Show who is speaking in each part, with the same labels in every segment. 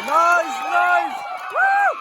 Speaker 1: Nice, nice! Woo!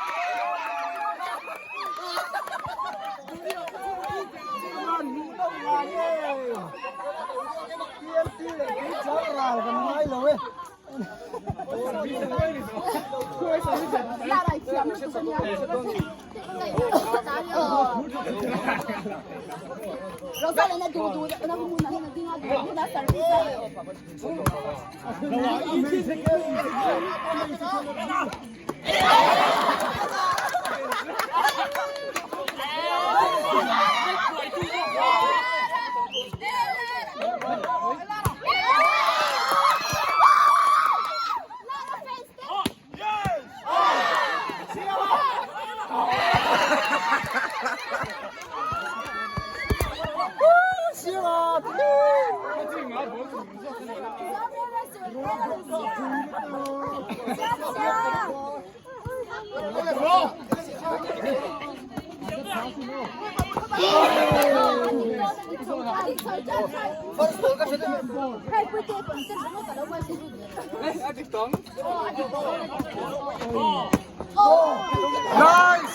Speaker 1: Nice!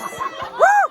Speaker 1: Woo!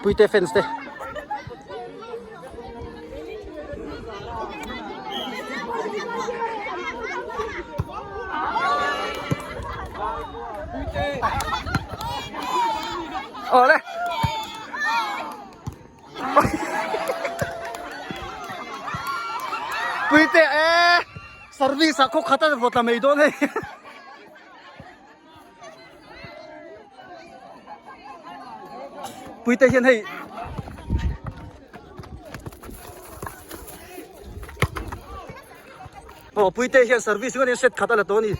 Speaker 1: Puite fans te. Awle. Puite e service ah khaw khat a vawt la mai dawn hei. Puite hian hei Aw Puite hian service ngawt in set khat a la tawh a ni.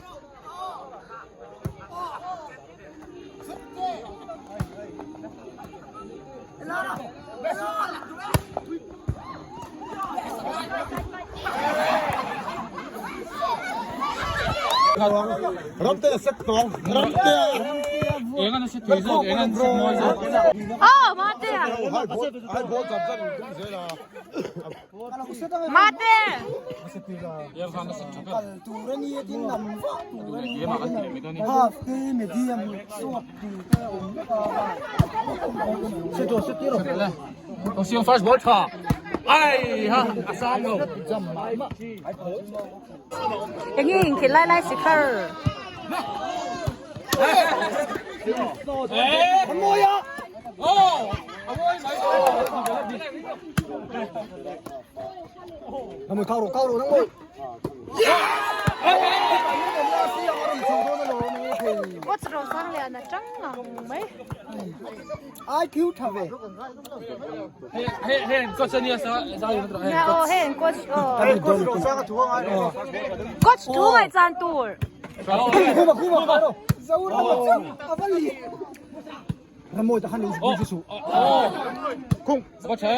Speaker 2: Ramte a set tawng ramte
Speaker 3: Engan a set thei zawk engan set mawi zawk.
Speaker 4: Oh, mate.
Speaker 2: Hai ball chap chap tum zel a.
Speaker 4: Mate.
Speaker 3: Siang first ball tha. Ai ha asang lo.
Speaker 4: Enge in khil lai lai sikhar. What's wrong sang lian a tang ngang mai.
Speaker 5: IQ tha ve.
Speaker 3: He he coach ania sa sa yu tra he.
Speaker 4: Oh he coach oh.
Speaker 2: Coach ro sang a thu ngai.
Speaker 4: Coach thu ngai chan tur.
Speaker 5: Kuma kuma karo. Zaur avali.
Speaker 1: Ramoi ta khan ni su.
Speaker 3: Khung. Có thế.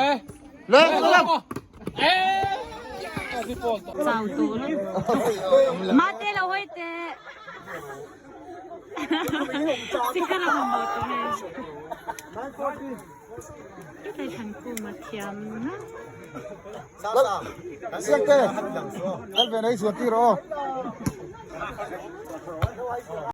Speaker 2: Le le.
Speaker 3: Eh.
Speaker 4: Chau tu Mate lo hoi te. Sikara mo to he. Cái thằng cô mà thiam na.
Speaker 2: Siang te. Kal ve nei chuan ti ro.